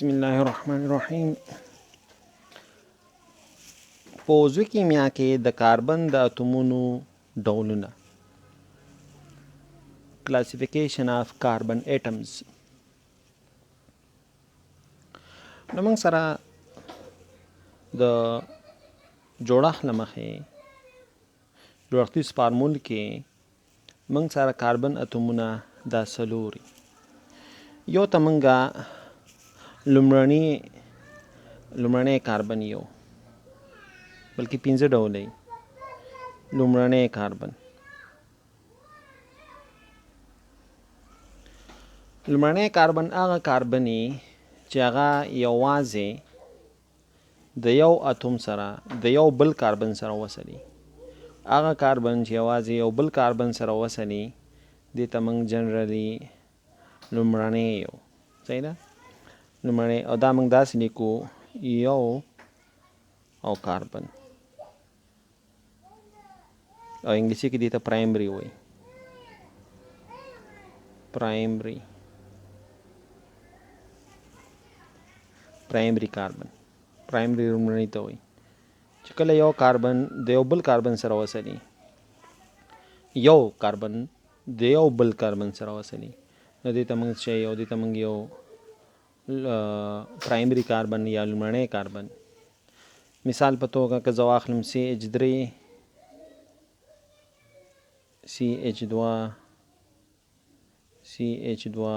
بسم الله الرحمن الرحیم. په عضوي کیمیا کې د کاربن د اتومونو ډولونه، کلاسیفیکیشن اف کاربن اټمز. نو موږ سره د جوړښت له مخې جوړښتیز فارمول کې موږ سره کاربن اتومونه دا څلور. یو ته موږ لومړنی کاربن یو، بلکې پنځه ډوله. لومړنی کاربن، لومړنی کاربن هغه کاربن چې هغه یوازې د یو اتوم سره د یو بل کاربن سره وصلي. هغه کاربن چې یوازې یو بل کاربن سره وصلي، دې ته موږ جنرالي لومړنی یو. صحیح ده، لومړنی. او دا موږ داسې لیکو، یو او کاربن، او انګلیسي کې دې ته پرایمري وایي، پرایمري، پرایمري کاربن. پرایمري لومړني ته وایي چې کله یو کاربن د یو بل کاربن سره وصلي، یو کاربن د یو بل کاربن سره وصلي، نو دې ته موږ چې یو، دې ته موږ یو پرایمري کاربن یا لومړنی کاربن. مثال په توګه که زه واخلم سی اچ درې، سی اچ دوه، سی اچ دوه،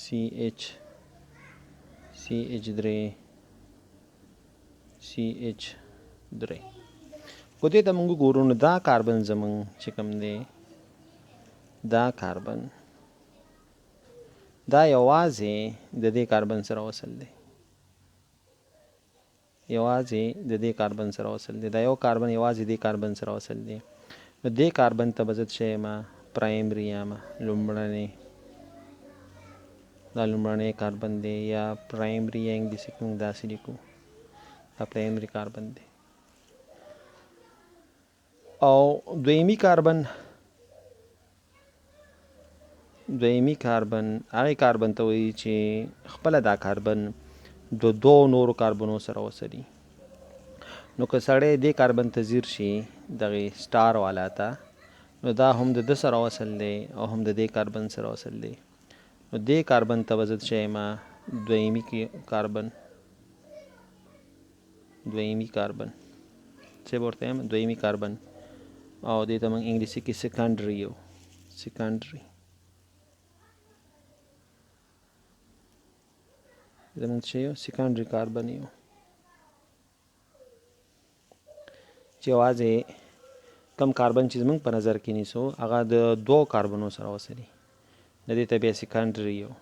سی اچ، سی اچ درې، سی اچ درې، که دې ته موږ وګورو نو دا کاربن زموږ چې کوم دی، دا کاربن دا یوازې د دې کاربن سره وصل دی، یوازې د دې کاربن سره وصل دی. دا یو کاربن یوازې دې کاربن سره وصل دی، نو دې کاربن ته به زه څه یم؟ پرایمري یم، لومړنی. دا لومړنی کاربن دی یا پرایمري، یا انګلیسي کې موږ داسې لیکو، دا پرایمري کاربن دی. او دویمي کاربن، دویمي کاربن هغې کاربن ته وایي چې خپله دا کاربن د دوو نورو کاربنو سره وصلي. نو که سړی دې کاربن ته ځیر شي، دغې سټار والا ته، نو دا هم د ده سره وصل دی او هم د دې کاربن سره وصل دی، نو دې کاربن ته به زه څه یم؟ دویمي کاربن. دویمي کاربن څه به ورته یم؟ دویمي کاربن. او دې ته موږ انګلیسي کې سیکنډري یو، سیکنډري زموږ څه یو؟ سیکنډري کاربن یو، چې یوازې کم کاربن چې زموږ په نظر کې نیسو هغه د دوو کاربنو سره وصلي، د دې ته بیا سیکنډري یو.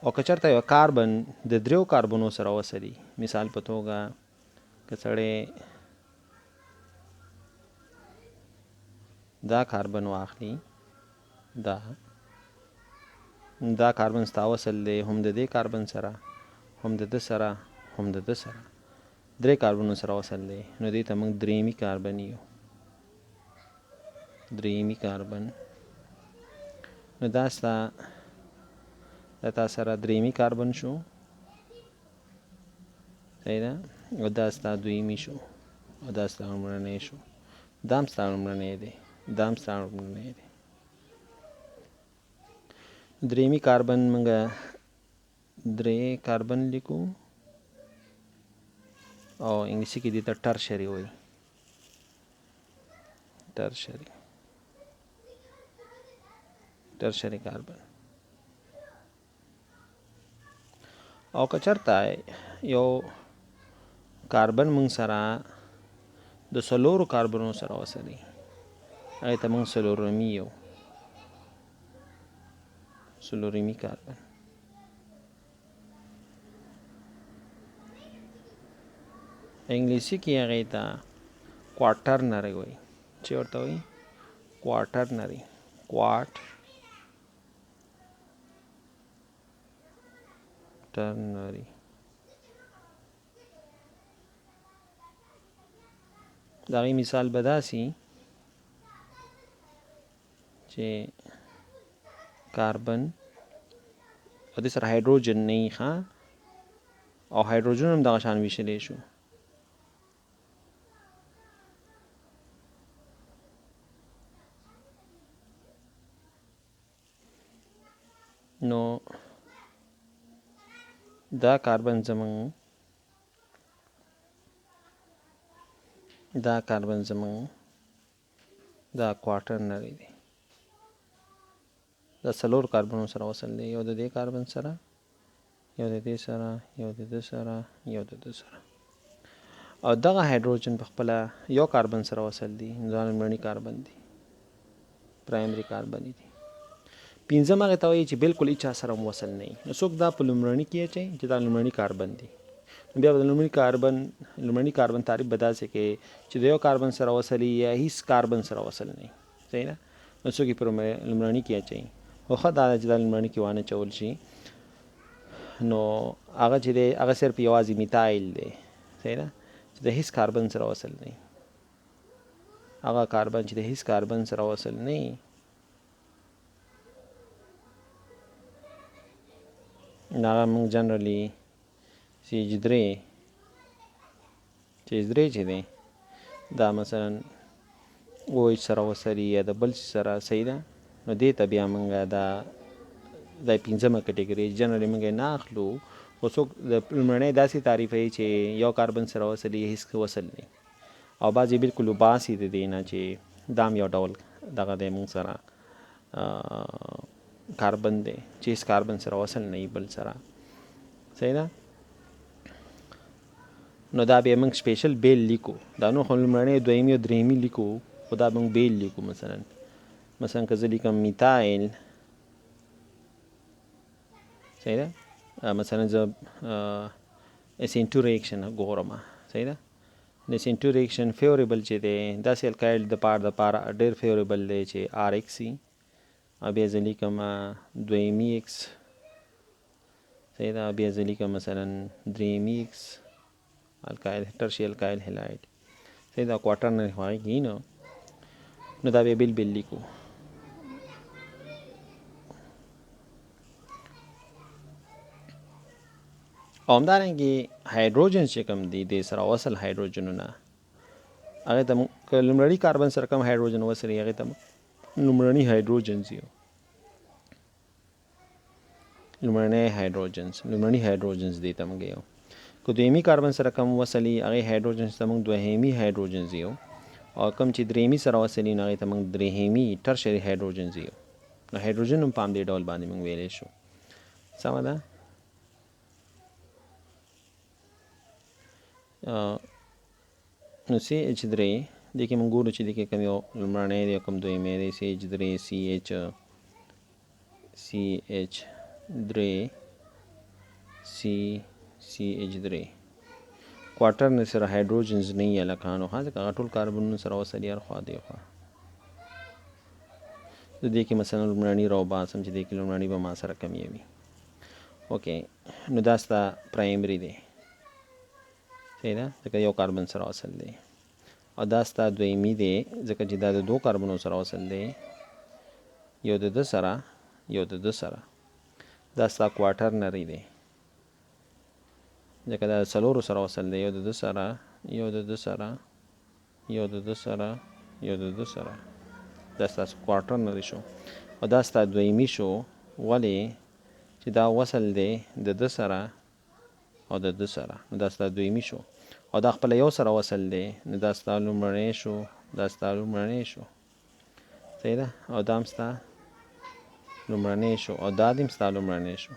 او که چېرته یو کاربن د دریو کاربنو سره وصلي، مثال په توګه که سړی دا کاربن واخلي، دا کاربن ستا وصل دی هم د دې کاربن سره، هم د ده سره، هم د ده سره، درې کاربنو سره وصل دی، نو دې ته موږ دریمي کاربن یو، دریمي کاربن. نو دا ستا دا تا سره دریمي کاربن شو، صحیح ده، او دا ستا دویمي شو، او دا ستا لومړنی شو، دا هم ستا لومړنی دی، دا هم ستا لومړنی دی. دریمي کاربن موږ درې کاربن لیکو، او انګلیسي کې دې ته ټرشري وایي، ټرشري، ټرشري کاربن. او که چېرته یو کاربن موږ سره د څلورو کاربنو سره وصلي، هغې ته موږ څلورمي یو، څلورمي کاربن. انګلیسي کې هغې ته کوارټرنري وایي، چې ورته وایي کوارټرنري، کوارټ ټرنري. د هغې مثال به داسې چې کاربن او دې سره هایدروجن نه وي، ښه، او هایدروجن هم دغه شان ویشلی شو. نو دا کاربن زمونږ، دا کاربن زمونږ دا کوارټرنری دی، دا څلور کاربنو سره وصل دی، یو د دې کاربن سره، یو د دې سره، یو د ده سره، یو د ده سره. او دغه هایدروجن په خپله یو کاربن سره وصل دی، نو دا لومړني کاربن دی، پرایمري کاربن دی. پنځم هغې ته وایي چې بالکل هیچا سره هم وصل نه وي. نو څوک دا په لومړني کې اچوي چې دا لومړني کاربن دی، نو بیا به د لومړني کاربن، لومړني کاربن تعریف به داسې کوي چې د یو کاربن سره وصل یا هیڅ کاربن سره وصل نه وي، صحیح ده؟ نو څوک یې په لومړني کې اچوي، خو ښه دا ده چې دا لومړني کې وانه چول شي. نو هغه چې دی هغه صرف یوازې میتایل دی، صحیح ده، چې د هیڅ کاربن سره وصل نه وي. هغه کاربن چې د هیڅ کاربن سره وصل نه وي، هغه موږ جنرالي سی ایچ درې، چې ایچ درې چې دی دا مثلا او ایچ سره وصلي یا د بل سره، صحیح ده؟ نو دې ته بیا موږ دا د پنځمه کټګوري جنرالي موږ نه اخلو. خو څوک د لومړنۍ داسې تعریفوي چې یو کاربن سره وصلي، هیڅ وصل نه، او بعضې بالکل وباسي د دې نه چې دا هم یو ډول دغه دی موږ سره کاربن دی چې هیڅ کاربن سره وصل نه وي بل سره، صحیح ده؟ نو دا بیا موږ سپیشل بیل لیکو، دا نو خو لومړنی، دویمي او درېیمي لیکو، خو دا موږ بیل لیکو. مثلا که زه لیکم میتایل، صحیح ده؟ مثلا زه اس ان 2 ریاکشن ګورم، صحیح ده؟ د اس ان 2 ریاکشن فیوریبل چې دی داسې الکایل د پاره ډېر فیوریبل دی چې آر ایکس وي، او بیا زه لیکم دویمي ایکس، صحیح ده؟ بیا زه لیکم مثلا درېیمي ایکس الکایل، ټرشي الکایل هلایډ، صحیح ده؟ کوارټرنري خو هغې کې نو دا بیا بېل بېل لیکو. او همدارنګې هایدروجن چې کوم دی دې سره وصل هایدروجنونه هغې ته که لومړني کاربن سره کوم هایدروجن وصل وي هغې ته لومړني هایدروجنز یو، لومړنی هایدروجنز، لومړني هایدروجنز دې ته موږ یو. که دویمي کاربن سره کوم وصل وي هغې هایدروجنز ته موږ دوهمي هایدروجنز یو، او کوم چې درېیمي سره وصل وي نو هغې ته موږ درېیمي ټرشري هایدروجنز یو. نو هایدروجن هم په همدې ډول باندې موږ ویلی شو، سمه ده؟ نو سی ایچ درې دې کې موږ ګورو چې دې کې کوم یو لومړنی دی او کوم دویمی دی. سی ایچ درې، سی ایچ، سی ایچ درې، سی، سی ایچ درې. کوارټرنري سره هایدروجنز نه وي هلکانو، ښه، ځکه هغه ټول کاربنونو سره وصل وي هر خوا دې خوا. زه دې کې مثلا لومړني راوباسم چې دې کې لومړني به ما سره کم وي. اوکې، نو دا ستا پرایمري دی، صحیح ده؟ ځکه یو کاربن سره وصل دی. او دا ستا دویمي دی، ځکه چې دا د دوو کاربنو سره وصل دی، یو د ده سره، یو د ده سره. دا ستا کوارټرنري دی، ځکه دا د څلورو سره وصل دی، یو د ده سره، یو د ده سره، یو د ده سره، یو د ده سره. دا ستا کوارټرنري شو. او دا ستا دویمي شو، ولې چې دا وصل دی د ده سره او د ده سره، نو دا ستا دویمي شو. او دا خپله یو سره وصل دی، نو دا ستا لومړنی شو، دا ستا لومړنی شو، صحیح ده؟ او دا هم ستا لومړنی شو، او دا دې هم ستا لومړنی شو.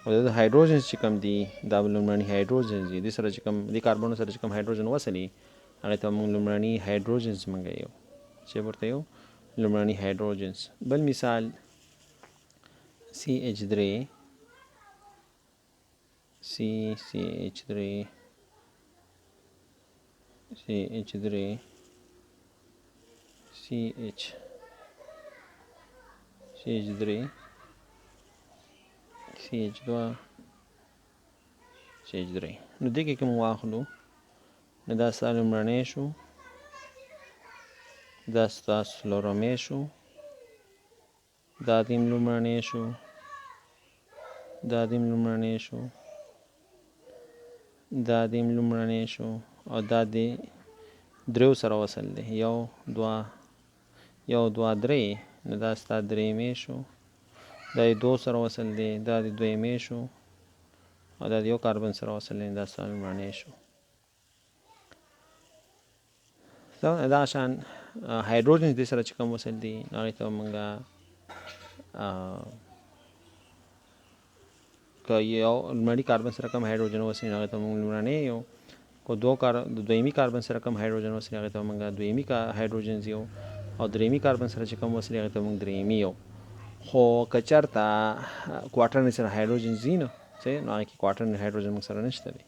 او د هایدروجنز چې کوم دي دا به لومړني هایدروجنز دي، دې سره چې کوم دې کاربنو سره چې کوم هایدروجن وصلي هغې ته موږ لومړني هایدروجنز موږ یو چې ورته یو لومړني هایدروجنز. بل مثال سی ایچ درې، سی سی ایچ درې، سی ایچ درې، سی ایچ، سی ایچ درې، سی ایچ دوه، سی ایچ درې. نو دې کې کوم واخلو نو دا ستا لومړنی شو، دا ستا څلورمی شو، دا دې هم لومړنی شو، دا دیم لومړنی شو، دا دیم لومړنی شو، او دا د دریو سره وصل دی، یو دوه، یو دوه درې، نو دا ستا درېیمې شو. دا د دوو سره وصل دی، دا د دویمې شو، او دا د یو کاربن سره وصل دی، دا ستا لومړنی شو. دا شان هایدروجن دې سره چې کوم وصل دي، هغې ته مونږ که یو لومړني کاربن سره کوم هایدروجن وصل، هغې ته مونږ لومړنی یو، که دوه کار د دویمي کاربن سره کوم هایدروجن وصل، هغې ته مونږ دویمي هایدروجن یو، او دریمي کاربن سره چې کوم وصل، هغې ته مونږ دریمي یو. خو که چېرته کوارټرنري سره هایدروجن ځي، نو صحیح، نو هغې کې کوارټرنري هایدروجن مونږ سره نشته دی.